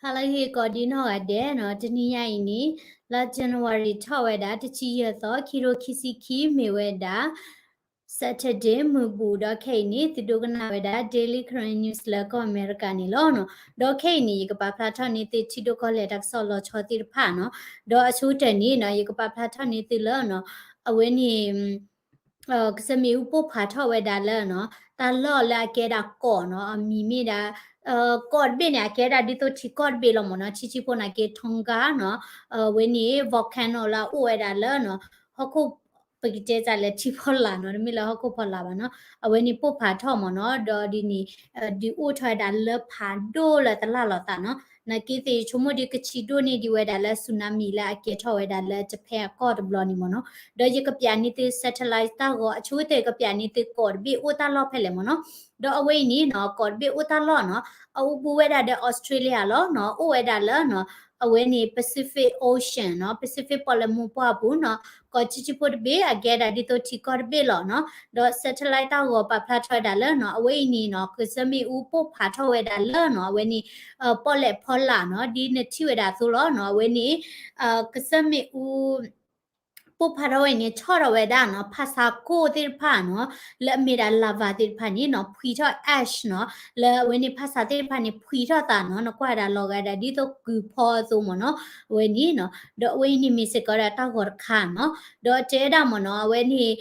ဟါလၢအဂ့ၤကိးဒံနီၢ်ဂၤဒဲးနီၤ, တနံၤညါအံၤန့ၣ် လါ January ထီၣ်ဝဲဒၣ် တဆံယဲၢ်သီ ခံကထိခံဆံခံ မ့ၢ်ဝဲဒၣ် Saturday မုၢ်ဘူၣ် ဒီးခဲအံၤန့ၣ် သုဒိကနၣ်ဝဲဒၣ် Daily Karen News လၢကီၢ်အမဲရကၤန့ၣ်လီၤနီၤ. ဒီးခဲအံၤန့ၣ် ယကပာ်ဖျါထီၣ်န့ၢ်သုထံဒိၣ်ကီၢ်လဲၢ်တၢ်ကစီၣ်လီၤဆီသ့ၣ်တဖၣ်နီၤ. ဒီးအဆိကတၢၢ်န့ၣ်နီၤ ယကပာ်ဖျါထီၣ်န့ၢ်သုလၢနီၤ အဝဲန့ၣ် ကစၢၢ်မ့ၣ်အူပိၢ်ဖးထီၣ်ဝဲဒၣ်လၢနီၤ တၢ်လီၢ်လၢအကဲဒၣ်ကီးနီၤ, အမံၤမ့ၢ်ဒၣ် ကီးတဘ့ၣ်န့ၣ် အကဲဒၣ်ဒ်သိးထံကီၢ်တဘ့ၣ်လီၤမ့ၢ်နီၤ, ထံဆံဖိန့ၣ်က့ Tonga နီၤ, အဝဲန့ၣ် volcano လၢအအိၣ်ဝဲဒၣ်လၢနီၤ ဟီၣ်ခိၣ် ပကတဲတၢ်လၢထံဖီလာ်နီၤ, တမ့ၢ်လၢဟီၣ်ခိၣ်ဖီလာ်ဘၣ်နီၤ, အဝဲန့ၣ်ပိၢ်ဖးထီၣ်မ့ၢ်နီၤ, ဒီးဒ်န့ၣ် ဒုးအိၣ်ထီၣ်ဝဲဒၣ်လၢဖးဒိၣ်လၢတလၢ်လီၤသးနီၤ, နာ်က့သ့ၣ်ယဆိကမိၣ်ဒ်ကဆံးဒိၣ်န့ၢ်ဒံးဝဲဒၣ်လၢ tsunami လၢအကဲထီၣ်ဝဲဒၣ်လၢ Japan အကီၢ်တဘျီန့ၣ်မ့ၢ်နီၤ, ဒီးယကပျးန့ၢ်သု satellite တၢ်ဂီၤ အဆိကတၢၢ် ယကပျးန့ၢ်သုကီးတဘ့ၣ်အိၣ်တၢ်လီၢ်ဖဲလဲၣ်မ့ၢ်နီၤ, ဒီးအဝဲအံၤန့ၣ်နီၤ ကီးတဘ့ၣ်အိၣ်တၢ်လီၢ်နီၤ, အအိၣ်ဘူးဝဲဒၣ်ဒီး Australia လီၤနီၤ, အိၣ်ဝဲဒၣ်လၢနီၤ အဝဲန့ၣ် Pacific Ocean နီၤ, Pacific ပီၣ်လဲၣ်မူပှၢ်ပူၤနီၤ, ကီးထံဆံဖိတဘ့ၣ် အကဲဒၣ်ဒ်သိးထံကီၢ်တဘ့ၣ်လီၤနီၤ, ဒီး satellite တၢ်ဂီၤပာ်ဖျါထီၣ်ဝဲဒၣ်လၢနီၤ အဝဲအံၤန့ၣ်နီၤ ကစၢၢ်မ့ၣ်အူပိၢ်ဖးထီၣ်ဝဲဒၣ်လၢနီၤ အဝဲန့ၣ် ပီၣ်လဲၣ်ဖီလာ်နီၤ, ဒ်နထံၣ်ဝဲဒၣ်အသိးလီၤနီၤ, အဝဲန့ၣ် ကစၢၢ်မ့ၣ်အူ ပိၢ်ဖးထီၣ်ဝဲန့ၣ် ဆီၣ်ထီၣ်ဝဲဒၣ်နီၤ ဖၣ်ဆါကိၢ်သ့ၣ်တဖၣ်နီၤ, လၢအမ့ၢ်ဒၣ် lava သ့ၣ်တဖၣ်န့ၣ်နီၤ ဖှံထီၣ် ash နီၤ, လၢအဝဲန့ၣ်ဖၣ်ဆါသ့ၣ်တဖၣ်န့ၣ် ဖှံထီၣ်သးနီၤ, နကွၢ်ဒၣ်လီၤဂာ်ဒၣ်ဒ်သိးကုၤဖီအသိးမ့ၢ်နီၤ, အဝဲန့ၣ်နီၤ, ဒီးအဝဲအံၤန့ၣ်မ့ၢ်စ့ၢ်ကီးဒၣ်တၢ်ဂီၤတခါနီၤ, ဒီးတဲဝဲဒၣ်မ့ၢ်နီၤ အဝဲန့ၣ်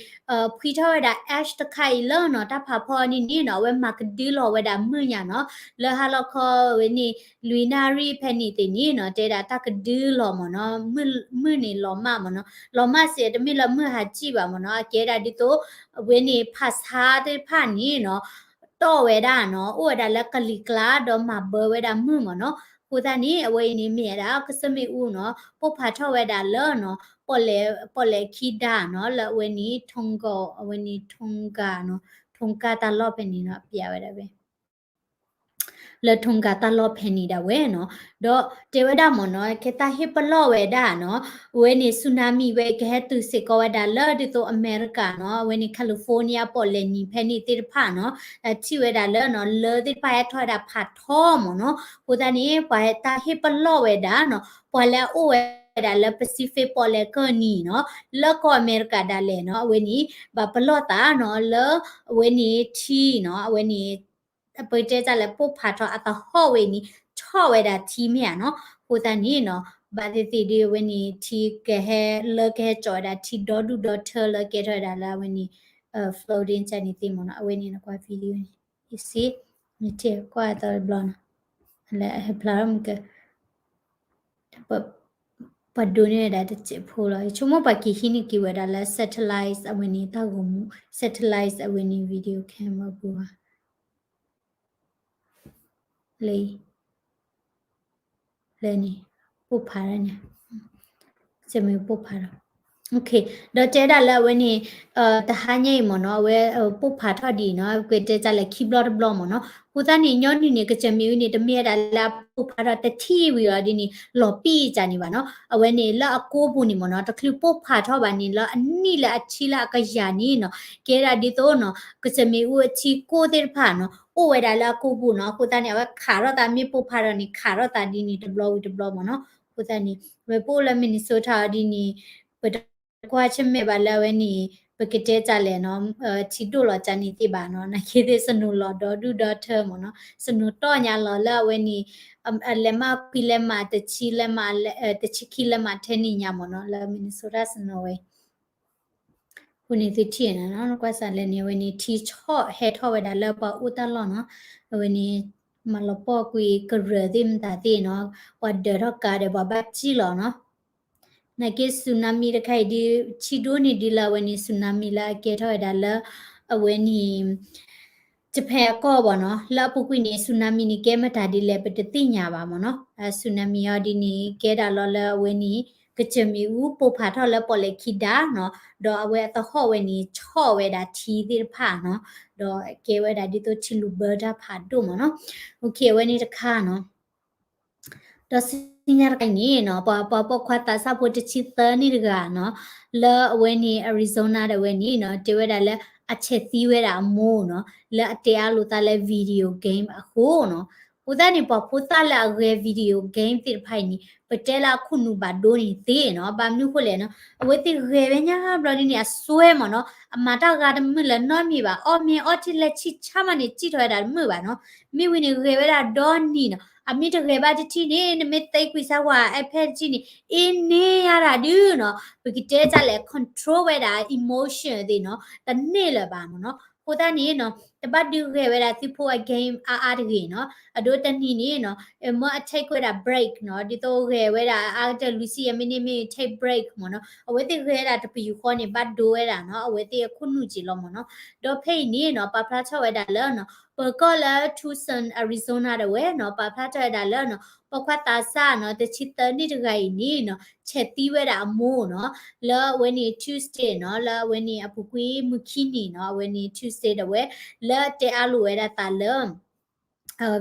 ဖှံထီၣ်ဝဲဒၣ် ash တခါအံၤလၢနီၤ တၢ်ဖးဖီန့ၣ်န့ၣ်နီၤ အဝဲမၤကဒုလီၤဝဲဒၣ်မုၢ်ညါနီၤ, လၢဟါလီၤခီအဝဲန့ၣ် လွံၢ်နၣ်ရံၣ်ဖဲန့ၣ်သ့ၣ်န့ၣ်နီၤ တဲဒၣ်တၢ်ကဒုလီၤမ့ၢ်နီၤ, မုၢ်န့ၣ်လီၤမၢ်မ့ၢ်နီၤ, လီၤမၢ်စ့ၢ်တမ့ၢ်လၢမုၢ်ဟးကံၣ်ဘၣ်မ့ၢ်နီၤ, အကဲဒၣ်ဒ်သိး အဝဲန့ၣ်ဖၣ်ဆါသ့ၣ်တဖၣ်န့ၣ်နီၤ တီၢ်ဝဲဒၣ်နီၤ အိၣ်ဝဲဒၣ်လၢကလံၤကျါ ဒီးမၤဘၢဝဲဒၣ်မုၢ်မ့ၢ်နီၤ, အဃိသတးန့ၣ် အဝဲအံၤန့ၣ်မ့ၢ်ဝဲဒၣ် ကစၢၢ်မ့ၣ်အူနီၤ ပိၢ်ဖးထီၣ်ဝဲဒၣ်လၢနီၤ ပီၣ်လဲၣ် ပီၣ်လဲၣ်ခံဒါနီၤ လၢအဝဲန့ၣ် Tonga အဝဲန့ၣ် Tonga နီၤ Tonga တၢ်လီၢ်ဖဲန့ၣ်နီၤ ပျးဝဲဒၣ်ဝဲ လၢ Tonga တၢ်လီၢ်ဖဲန့ၣ်ဒၣ်ဝဲနီၤ, ဒီးတဲဝဲဒၣ်မ့ၢ်နီၤ ကဲတၢ်ဟ့ၣ်ပလီၢ်ဝဲဒၣ်နီၤ, အဝဲန့ၣ် tsunami ဝဲကဟဲတုၤစ့ၢ်ကီးဝဲဒၣ်လၢဒ်သိးအမဲရကၤနီၤ, အဝဲန့ၣ် California ပီၣ်လဲၣ်နံၤဖဲန့ၣ်သ့ၣ်တဖၣ်နီၤ, ထံၣ်ဝဲဒၣ်လၢနီၤ လၢသ့ၣ်တဖၣ်ဟဲထီၣ်ဝဲဒၣ်ဖးထီမ့ၢ်နီၤ, အဃိသတးန့ၣ် ပှၤတၢ်ဟ့ၣ်ပလီၢ်ဝဲဒၣ်နီၤ, ပှၤလၢအအိၣ်ဝဲဒၣ်လၢ Pacific ပီၣ်လဲၣ်ကၢၢ်နံၤနီၤ, လၢကီၢ်အမဲရကၤဒၣ်လဲာ်နီၤ, အဝဲန့ၣ် ဘၣ်ပလီၢ်သးနီၤ လၢအဝဲန့ၣ်ထံနီၤ, အဝဲန့ၣ် ပကတဲတၢ်လၢပိၢ်ဖးထီၣ်အသဟီၣ်ဝဲန့ၣ် ထီၣ်ဝဲဒၣ်ထံမ့ၢ်ဧါနီၤ, အဃိသတးန့ၣ်နီၤ ဘၣ်သ့ၣ်သ့ၣ်ဒီးအဝဲန့ၣ်ထံကဟဲ လၢကဟဲကၠီၣ်ဝဲဒၣ်ထံဒီဒူၣ်ဒီထၢလၢကဲထီၣ်ဝဲဒၣ်လၢအဝဲန့ၣ် floating ကန့ၣ်သ့ၣ်မ့ၢ်နီၤ, အဝဲန့ၣ်နကွၢ် video န့ၣ် ယစ့ နထံၣ်ကွၢ်အသီတဘျီနီၤ, လၢအဟဲဖျါထီၣ်မ့ၢ်က ပှၤဒိးန့ၢ်ဝဲဒၣ်တစဲးဖိလီၤ. ယဆိကမိၣ်ပှၤက့ၤဟံးန့ၢ်က့ၤဝဲဒၣ်လၢ satellite အဝဲန့ၣ် တၢ်ဂီၤမူ satellite အဝဲန့ၣ် video camera ပူၤဧါ, လၢ လၢန့ၣ် ပိၢ်ဖးထီၣ်န့ၣ် စမ့ၢ်ပိၢ်ဖးထီၣ် ဒီးတဲဒၣ်လၢအဝဲန့ၣ် တဟါညါအံၤမ့ၢ်နီၤ အဝဲပိၢ်ဖးထီၣ်ဒ်အံၤနီၤ ပကတဲတၢ်လၢခံဘျီတဘျီမ့ၢ်နီၤ. အဃိသတးန့ၣ် ညီနုၢ်န့ၣ် ကစၢၢ်မ့ၣ်အူန့ၣ် တမ့ၢ်ဝဲဒၣ်လၢအပိၢ်ဖးထီၣ်တထံၣ်ဝံၤအီၤဒ်န့ၣ် လီၤပံၣ်ကန့ၣ်ဘၣ်နီၤ. အဝဲန့ၣ်လၢအကိးပူၤန့ၣ်မ့ၢ်နီၤ တချုးပိၢ်ဖးထီၣ်ဘၣ်န့ၣ် လၢအနံၣ်လၢအဆံလၢအကယၤန့ၣ်နီၤ ကဲဒၣ်ဒ်သိးနီၤ ကစၢၢ်မ့ၣ်အူအထံကိၢ်သ့ၣ်တဖၣ်နီၤ အိၣ်ဝဲဒၣ်လၢအကိးပူၤနီၤ. အဃိသတးန့ၣ် အဝဲခးထီၣ်သးမ့ၢ်ပိၢ်ဖးထီၣ်န့ၣ် ခးထီၣ်သးဒ်န့ၣ်တဘျီဝံၤတဘျီမ့ၢ်နီၤ. အဃိသတးန့ၣ် ဝဲပအိၣ်လၢ Minnesota ဒ်န့ၣ် ပတကွၢ်ဆၢၣ်မဲာ်ဘၣ်လၢအဝဲန့ၣ် ပကတဲတၢ်လဲၣ်နီၤ ထံဒိၣ်လီၤကန့ၣ်သ့ၣ်ဘၣ်နီၤ. နာ်က့သ့ၣ် snow လီၤဒီဒူၣ်ဒီထၢမ့ၢ်နီၤ snow တီၢ်ညါလီၤလၢအဝဲန့ၣ် အလဲၤမးခွံလဲၤမးတဆံလဲၤမး တဆံခံလဲၤမးထဲန့ၣ်ညါမ့ၢ်နီၤ လၢ Minnesota snow ဝဲ အဃိန့ၣ်သုထံၣ်နီၤ ကွၢ်စးလဲၣ်န့ၣ် အဝဲန့ၣ် ထံဆီၣ်ဟဲထီၣ်ဝဲဒၣ်လၢပှၤအိၣ်တၢ်လီၢ်နီၤ. အဝဲန့ၣ် မၤလီၤပှီၢ်ကွံာ်ကရၢၢ်သ့ၣ်မတၤသ့ၣ်နီၤ ပှၤဒၢးထီၣ်ကါဒီးပှၤဘၣ်စံၣ်လီၤနီၤ. နာ်က့ tsunami တခါအံၤဒ် ထံဒိၣ်န့ၢ်ဒ်လၢအဝဲန့ၣ် tsunami လၢအကဲထီၣ်ဝဲဒၣ်လၢ အဝဲန့ၣ် Japan အကီၢ်ဘၣ်နီၤ လၢအပူၤကွံာ်န့ၣ် tsunami န့ၣ် ကဲမတၤဒ်လဲၣ် ပတသ့ၣ်ညါဘၣ်မ့ၢ်နီၤ. tsunami အီၤဒ်န့ၣ် ကဲဒၣ်လီၤလၢအဝဲန့ၣ် ကစၢၢ်မ့ၣ်အူပိၢ်ဖးထီၣ်လၢပီၣ်လဲၣ်ခံဒါနီၤ ဒီးအဝဲအသဟီၣ်ဝဲန့ၣ် ဆီၣ်ဝဲဒၣ်ထံသ့ၣ်တဖၣ်နီၤ ဒီးကဲဝဲဒၣ်ဒ်သိးထံလူၤဘၢတၢ်ဖးဒိၣ်မ့ၢ်နီၤ. အဝဲန့ၣ်တခါနီၤ ဒီးဆူညါတခါအံၤန့ၣ်နီၤ ပှၤ ပှၤပိာ်ခွါသးစၢ်ဖိတဆံသၢနံၣ်တဂၤနီၤ လၢအဝဲန့ၣ် Arizona ဒၣ်ဝဲန့ၣ်နီၤ တဲဝဲဒၣ်လၢအဆဲးသံဝဲဒၣ်အမိၢ်နီၤ လၢအတဲအါလိာ်သးလၢ video game အဃိနီၤ. အဃိသတးန့ၣ် ပှၤဖိသၣ်လၢအဂဲၤ video game သ့ၣ်တဖၣ်အံၤန့ၣ် ပတဲလၢအခိၣ်နူာ်ဘၣ်ဒိန့ၣ်သ့နီၤ. ဘၣ်မနုၤအဃိလဲၣ်နီၤ, အဝဲသ့ၣ်ဂဲၤဝဲညါဘျီဒ်န့ၣ် အစွဲမ့ၢ်နီၤ, အမၤတၢ်ဂၤတမုာ်လၢၤနီတမံၤဘၣ်, အီၣ်မ့ၤအီထံလဲၤဆံးဆါမးန့ၣ် စံၣ်ထီၣ်ဝဲဒၣ်တမုာ်ဘၣ်နီၤ. မ့ၢ်ဝံၤန့ၣ် ဂဲၤဝဲဒၣ်ဒီနံၤနီၤ. အမ့ၢ်တဂဲၤဘၣ်တထံၣ်န့ၣ် နမ့ၢ်သ့ကွံာ်စၢ်ဝဲ iPad တထံၣ်န့ၣ် အ့န့ၢ်ယၤဒၣ်ဒုနီၤ, ပကတဲတၢ်လဲၣ် control ဝဲဒၣ် emotion သ့ၣ်နီၤ, တန့ၢ်လၢၤဘၣ်မ့ၢ်နီၤ. အဃိသတးန့ၣ်နီၤ တဘၣ်ဒုးဂဲၤဝဲဒၣ်သုဖိအ game အါအါတဂ့ၤနီၤ. အဒိတနံၤန့ၣ်နီၤ မ့ၢ်အ take ဝဲဒၣ် break နီၤ, ဒ်သိးဂဲၤဝဲဒၣ်အါကတၢၢ်လွံၢ်ဆံယဲၢ်မံးနံးမ့ၢ် take break မ့ၢ်နီၤ. အဝဲသ့ၣ်ဂဲၤဝဲဒၣ်တပယူာ်ဃီန့ၣ် ဘၣ်ဒိဝဲဒၣ်နီၤ, အဝဲသ့ၣ်အခိၣ်နူာ်က့ၤလီၤမ့ၢ်နီၤ. ဒီးဖဲအံၤန့ၣ်နီၤ ပာ်ဖျါထီၣ်ဝဲဒၣ်လၢနီၤ ပၢၤကီၢ်လၢ Tucson Arizona ဒၣ်ဝဲနီၤ, ပာ်ဖျါထီၣ်ဝဲဒၣ်လၢနီၤ ပိာ်ခွါသးစၢ်နီၤ တဆံသၢနံၣ်တဂၤအံၤန့ၣ်နီၤ ဆဲးသံဝဲဒၣ်အမိၢ်နီၤ, လၢအဝဲန့ၣ် Tuesday နီၤ, လၢအဝဲန့ၣ်အပူၤကွံာ်မုၢ်ခံနံၤနီၤ, အဝဲန့ၣ် Tuesday ဒၣ်ဝဲ လၢတဲအါလိာ်ဝဲဒၣ်သးလၢ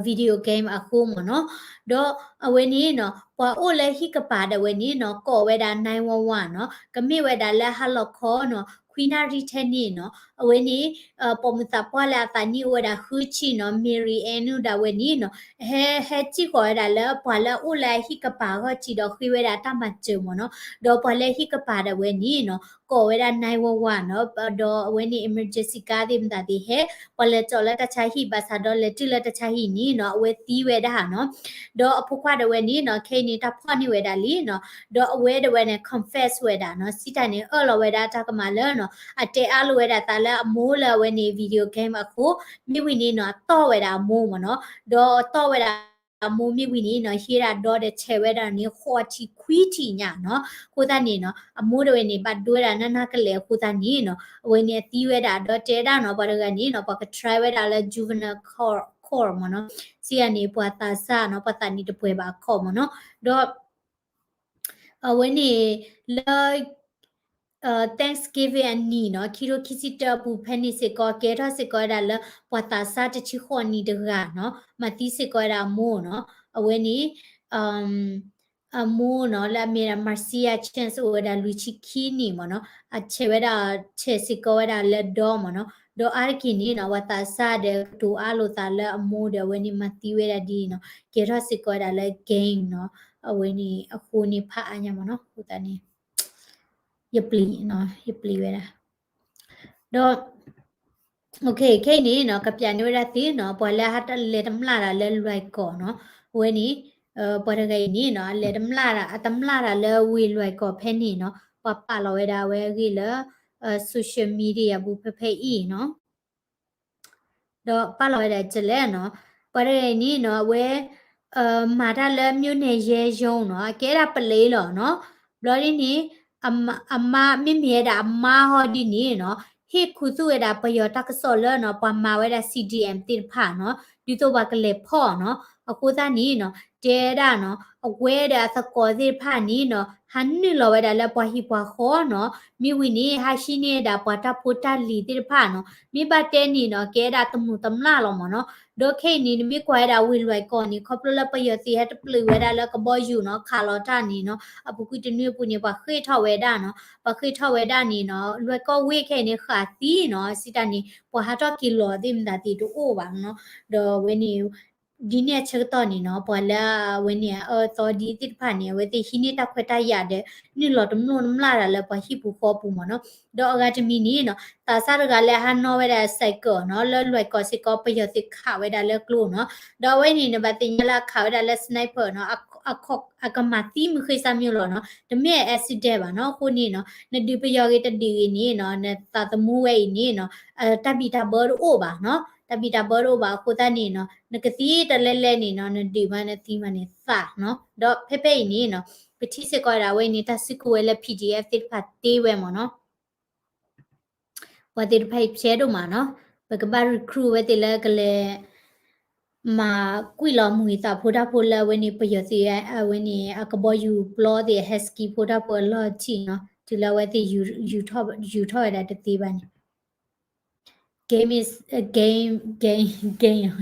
video game အဃိမ့ၢ်နီၤ. ဒီးအဝဲန့ၣ်နီၤ ပှၤအိၣ်လၢဟံၣ်ကပၤဒၣ်ဝဲန့ၣ်နီၤ ကိးဝဲဒၣ် nine one one နီၤ, ကမ့ၢ်ဝဲဒၣ်လၢဟါလီၤခီနီၤ ခွံနၣ်ရံၣ်ထဲန့ၣ်နီၤ. အဝဲန့ၣ် ပိာ်မုၣ်သးပှၢ်လၢအသးနံၣ်အိၣ်ဝဲဒၣ်ဃုဆံနီၤ Mary Ann ဒၣ်ဝဲန့ၣ်နီၤ ဟဲ ဟဲစံၣ်ဃီၤဝဲဒၣ်လၢပှၤလၢအအိၣ်လၢအဟံၣ်ကပၤအဂီၢ် စံၣ်ဒီးဃ့ဝဲဒၣ်တၢ်မၤစၢၤမ့ၢ်နီၤ. ဒီးပှၤလၢဟံၣ်ကပၤဒၣ်ဝဲန့ၣ်နီၤ ကိးဝဲဒၣ် nine one one နီၤ, ဒီးအဝဲန့ၣ် emergency ကါသ့ၣ်မတၤသ့ၣ်ဟဲ, ပှၤလဲၤကၠီၤလၢတၢ်ဆါဟံၣ် ဘၣ်ဆၣ်ဒီးလဲၤတုၤလၢတၢ်ဆါဟံၣ်န့ၣ်နီၤ အဝဲသံဝဲဒၣ်နီၤ. ဒီးအဖိခွါဒၣ်ဝဲန့ၣ်နီၤ ခဲအံၤန့ၣ် တၢ်ဖီၣ်န့ၢ်ဝဲဒၣ်လံနီၤ. ဒီးအဝဲဒၣ်ဝဲန့ၣ် confess ဝဲဒၣ်နီၤ, စံးတၢ်န့ၣ် အၢၣ်လီၤဝဲဒၣ်တၢ်ကမၣ်လၢနီၤ အတဲအါလိာ်ဝဲဒၣ်သးလၢအမိၢ်လၢအဝဲန့ၣ် video game အဃိ, မ့ၢ်ဝံၤန့ၣ်နီၤ တီၢ်ဝဲဒၣ်အမိၢ်မ့ၢ်နီၤ. ဒီးတီၢ်ဝဲဒၣ်အမိၢ်မ့ၢ်ဝံၤန့ၣ်နီၤ ဟံးဒၣ်ဒီဒီးဆဲးဝဲဒၣ်န့ၣ် ဃိးထံးခွံထံးညါနီၤ. အဃိသတးန့ၣ်နီၤ အမိၢ်ဒၣ်ဝဲန့ၣ် ဘၣ်ဒိဝဲဒၣ်နၢ်နၢ်ကလဲာ်အဃိသတးန့ၣ်နီၤ အဝဲန့ၣ်အသံဝဲဒၣ် ဒီးတဲဒၣ်နီၤ ပှၤတဂၤန့ၣ်နီၤ ပှၤက try ဝဲဒၣ်လၢ juvenile court မ့ၢ်နီၤ, စံးတၢ်န့ၣ် ပှၤသးစၢ်နီၤ ပှၤသးနံၣ်တပှဲၤဘၣ်အခီၣ်မ့ၢ်နီၤ. ဒီး အဝဲန့ၣ်လၢ Thanksgiving အနံၤနီၤ ခံထိခံဆံတၢအပူၤဖဲန့ၣ်စ့ၢ်ကီး ကဲထီၣ်စ့ၢ်ကီးဝဲဒၣ်လၢ ပှၤသးစၢ်တဆံဃိးနံၣ်တဂၤနီၤ မၤသံစ့ၢ်ကီးဝဲဒၣ်အမိၢ်နီၤ. အဝဲန့ၣ် အမိၢ်နီၤ လၢအမ့ၢ်ဒၣ် Marcia Chance အိၣ်ဝဲဒၣ်လွံၢ်ဆံခံနံၣ်မ့ၢ်နီၤ, အဆဲးဝဲဒၣ် ဆဲးစ့ၢ်ကီးဝဲဒၣ်လၢဒီမ့ၢ်နီၤ. ဒီးအါတက့ၢ်န့ၣ်နီၤ ပှၤသးစၢ်ဒီးကတိၤအါလိာ်သးလၢအမိၢ်ဒီး အဝဲန့ၣ်မၤသံဝဲဒၣ်ဒ်အံၤနီၤ ကဲထီၣ်စ့ၢ်ကီးဝဲဒၣ်လၢ game နီၤ. အဝဲန့ၣ်အဃိန့ၣ်ဖးအါညါမ့ၢ်နီၤ အဃိသတးန့ၣ် ယပျံၤ ယပျံၤဝဲဒၣ် ဒီး ခဲအံၤန့ၣ်နီၤ ကပျးန့ၢ်ဝဲဒၣ်သ့နီၤ ပှၤလၢအဟးလဲၤတမျၢ်တၢ်လၢလွဲၢ်ကီၢ်နီၤ. အဝဲန့ၣ် ပှၤတဂၤအံၤန့ၣ်နီၤ အလဲၤတမျၢ်တၢ် အတမျၢ်တၢ်လၢဝ့ၢ်လွဲၢ်ကီၢ်ဖဲန့ၣ်နီၤ ပှၤပာ်လီၤဝဲဒၣ်အဝဲအဂ့ၢ်လၢ social media ပူၤဖဲဖဲအံၤနီၤ. ဒီးပာ်လီၤဝဲဒၣ်ကလဲၣ်နီၤ ပှၤတဂၤအံၤန့ၣ်နီၤ အဝဲ မၤတၢ်လၢ မြို့နယ်ရဲရုံး နီၤ အကဲဒၣ်ပလံးလီၤနီၤ. ဘျီဒ်န့ၣ် အမါ မ့မ့ၢ်ဝဲဒၣ်အမါဟီဒ်န့ၣ်နီၤ ဟ့ၣ်ခူသူၣ်ဝဲဒၣ်ပယီၤတၢ်ကစီၣ်လၢနီၤ ပှၤမၤဝဲဒၣ် C D M သ့ၣ်တဖၣ်နီၤ ဒ်သိးပှၤကလဲၤဖီၣ်နီၤ. အဃိသတးန့ၣ်နီၤ တဲဒၣ်နီၤ အဝဲဒီးအသကိးသ့ၣ်တဖၣ်န့ၣ်နီၤ ဟးနုာ်လီၤဝဲဒၣ်လၢပှၤဟံၣ်ပှၤဃီနီၤ. မ့ၢ်ဝံၤန့ၣ် ဟးဟံးန့ၢ်ဝဲဒၣ်ပှၤတၢ်ဖိတၢ်လံၤသ့ၣ်တဖၣ်နီၤ. မ့ၢ်ဘၣ်တဲန့ၣ်နီၤ ကဲဒၣ်တမုာ်တမျၢ်လီၤမ့ၢ်နီၤ. ဒီးခဲအံၤန့ၣ် နမ့ၢ်ကွၢ်ဝဲဒၣ်ဝ့ၢ်လွဲၢ်ကီၢ်န့ၣ် ခီဖျိလၢပယီၤသုးဟဲတပျုာ်ဝဲဒၣ်လၢကဘီယူၤနီၤ ခးလီၤတၢ်န့ၣ်နီၤ အပူၤကွံာ်တနွံအပူၤန့ၣ် ပှၤဃ့ၢ်ထီၣ်ဝဲဒၣ်နီၤ ပှၤဃ့ၢ်ထီၣ်ဝဲဒၣ်န့ၣ်နီၤ လွဲၢ်ကီၢ်ဝ့ၢ်ခဲအံၤန့ၣ် ဃးသံနီၤ စံးတၢ်န့ၣ် ပှၤဟးထီၣ်က့ၤလီၤသ့ၣ်မတၤသ့ၣ်တအိၣ်ဘၣ်နီၤ. ဒီးအဝဲန့ၣ် ဒ်န့ၣ်အဆၢကတီၢ်န့ၣ်နီၤ ပှၤလၢအဝဲန့ၣ်အအၢအသီဒ်သ့ၣ်တဖၣ်န့ၣ် အဝဲသ့ၣ်ဟံးန့ၢ်တၢ်ခွဲးတၢ်ယာ်ဒီး နုာ်လီၤတမျိၣ်တမျာ်တၢ်လၢပှၤဟံၣ်ပူၤဃီပူၤမ့ၢ်နီၤ. ဒီးအဂၤတမံၤန့ၣ်နီၤ သးစၢ်တဂၤလၢအဟးနီၣ်ဝဲဒၣ် cycle နီၤ လၢလွဲၢ်ကီၢ်စ့ၢ်ကီး ပယီၤသုးခးဝဲဒၣ်လၢကျိနီၤ. ဒီးအဝဲန့ၣ် နဘၣ်သ့ၣ်ညါလၢအခးဝဲဒၣ်လၢ sniper နီၤ အကမၤသံမုၢ်ဃ့ၢ်ဆၢမုၢ်လီၤနီၤ တမ့ၢ် accident ဘၣ်နီၤ. အဃိန့ၣ်နီၤ နဒုးပယီၤဂ့ၤတဒုးဂ့ၤန့ၣ်နီၤ နသးသမူဝဲအံၤန့ၣ်နီၤ တၢ်ဘံၣ်တၢ်ဘၢတအိၣ်ဘၣ်နီၤ တၢ်ဘံၣ်တၢ်ဘၢတအိၣ်ဘၣ်အဃိသတးန့ၣ်နီၤ နကသံတလဲလဲန့ၣ်နီၤ နဒုးမးနသံမးန့ၣ်သးနီၤ. ဒီးဖဲဖဲအံၤန့ၣ်နီၤ ပထံၣ်စ့ၢ်ကီးဝဲဒၣ်အဝဲန့ၣ် တၢ်စုကဝဲၤလၢ P D F သ့ၣ်တဖၣ်တ့ဝဲမ့ၢ်နီၤ ပှၤသ့ၣ်တဖၣ်အံၤဖျဲးဒိၣ်မးနီၤ ပကဘၣ် recruit ဝဲသ့ၣ်လၢကလဲၤ မၤကွံာ်လီၤမုၢ်သးဖိတၢ်ဖိလၢအဝဲန့ၣ် ပယီၤသုးအဝဲန့ၣ် အကဘီယူၤပျီသ့ၣ် ဟဲစကံဖိတၢ်ဖိအလီၢ်ထံၣ်နီၤ တုၤလၢအဝဲသ့ၣ်ယူၤထီၣ်ဝဲဒၣ်တသ့ဘၣ်န့ၣ် Game is a game, game, game.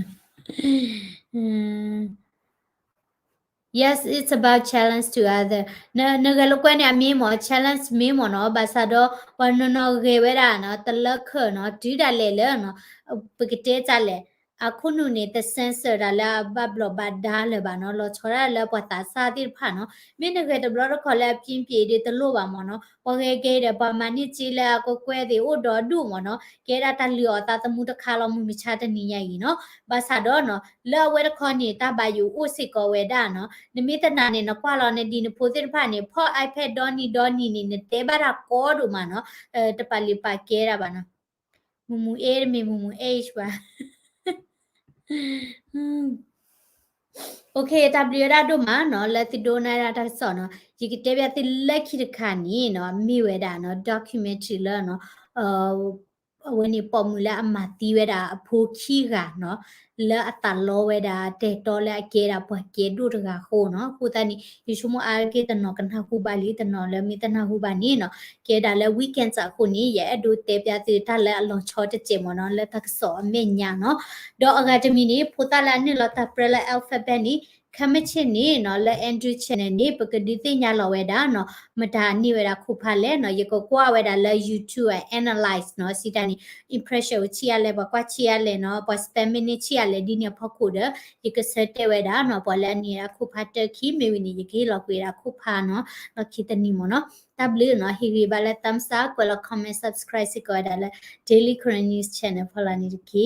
Yes, it's about challenge to other. နဂဲၤလိာ်ကွဲန့ၣ် အမ့ၢ်မ့ၢ် challenge မ့ၢ်မ့ၢ်နီၤ ဘၣ်ဆၣ်ဒီး ပှၤနီၢ်နီၢ်ဂဲၤဝဲဒၣ်နီၤ တလၢခၢၣ်နီၤ တုၤဒၣ်လဲာ်လၢနီၤ ပကတဲတၢ်လဲၣ် အခိၣ်နူာ်န့ၣ် တ censor တၢ်လၢအဘၣ်ဘျီးဘၣ်ဒါလၢၤဘၣ်နီၤ, လီၤဆီဒၣ်လၢပှၤသးစၢ်သ့ၣ်တဖၣ်နီၤ, မ့ၢ်နဂဲၤတဘျီတခီၣ်လၢအပြင်းပြင်းဒီးတလိၣ်ဘၣ်မ့ၢ်နီၤ, ပှၤဂဲၤကဲဒီး ပှၤမၤန့ၢ်စ့လၢအကကွဲၢ်သ့ၣ်အိၣ်ဒီးဒူၣ်မ့ၢ်နီၤ, ကဲဒၣ်တၢ်လုၢ်အီၣ်သးသမူတခါလီၤ မုၢ်မဆါတနံၤညါအံၤနီၤ, ဘၣ်ဆၣ်ဒီးနီၤ လၢအဝဲတခီန့ၣ် တၢ်ဘၣ်ယိၣ်အိၣ်စ့ၢ်ကီးဝဲဒၣ်နီၤ, နမ့ၢ်တနာ်န့ၣ် နကွၢ်လီၤနဒံနဖိသ့ၣ်တဖၣ်န့ၣ် ဖီၣ် iPad ဒီနံၤဒီနံၤန့ၣ် နတဲဘၣ်တၢ်ကီဒိၣ်မးနီၤ, တပာ်လုၢ်ပာ်ကဲဒၣ်ဘၣ်နီၤ. မူမူအဲၣ်တမ့ၢ်မူမူအဲၣ်ဘၣ်. Okay, တၢ်ဘျုးဝဲဒၣ်ဒိၣ်မးနီၤ လၢသုဒိကနၣ်ဒၣ်တၢ်ကစီၣ်နီၤ, ယကတဲဘၣ်သုလၢခံတခါန့ၣ်နီၤ မ့ၢ်ဝဲဒၣ်နီၤ documentary လၢနီၤ အဝဲန့ၣ်ပိာ်မုၣ်လၢအမၤသံဝဲဒၣ်အဖိခံဂၤနီၤ, လၢအသးလီဝဲဒၣ်တဲာ်တီလၢအကဲဒၣ်ပှၤကဲဒိၣ်တဂၤအဃိနီၤ, အဃိသတးန့ၣ် ယဆိကမိၣ်အါတက့ၢ်တနီၤကနၢ်ဟူဘၣ်လံ, တနီၤလၢမ့ၢ်တနၢ်ဟူဘၣ်န့ၣ်နီၤ, ကဲဒၣ်လၢ weekend အဃိန့ၣ် ယအဲၣ်ဒိးတဲပျးသုတၢ်လၢအလီၤဆီတစဲးမ့ၢ်နီၤ လၢတၢ်ကစီၣ်အမဲာ်ညါနီၤ, ဒီးအဂၤတမံၤန့ၣ် ဖိသၣ်လၢအနုာ်လီၤတၢ်ပြၢလၢ alphabet န့ၣ် ခဲမုၢ်ဆ့ၣ်န့ၣ်နီၤ လၢ Andrew Channel န့ၣ် ပကဒုးသ့ၣ်ညါလီၤဝဲဒၣ်နီၤ မတၤန့ၢ်ဝဲဒၣ်ခိၣ်ဖးလဲၣ်နီၤ, ယကကွၢ်ဝဲဒၣ်လၢ YouTube အ analyze နီၤ, စံးတၢ်န့ၣ် impression ဆံးအါလဲၣ်, ပှၤကွၢ်ဆံးအါလဲၣ်နီၤ, ပှၤ spending န့ၣ်ဆံးအါလဲၣ်, ဒ်န့ၣ်အဖီခိၣ်ဒီး ယကဆၢတဲာ်ဝဲဒၣ်နီၤ ပှၤလၢအန့ၢ်ဝဲဒၣ်ခိၣ်ဖးတၢခံ မ့ၢ်ဝံၤန့ၣ် ယကဟ့ၣ်လီၤကွံာ်ဝဲဒၣ်ခိၣ်ဖးနီၤ, လီၢ်ခံတနံၤမ့ၢ်နီၤ. တၢ်ဘျုးနီၤ, ဟ့ၣ်ဂံၢ်ဘါလၢ thumbs up, ကွဲးလီၤ comment, subscribe စ့ၢ်ကီးဝဲဒၣ်လၢ Daily Karen News Channel ဖီလာ်န့ၣ်တက့ၢ်.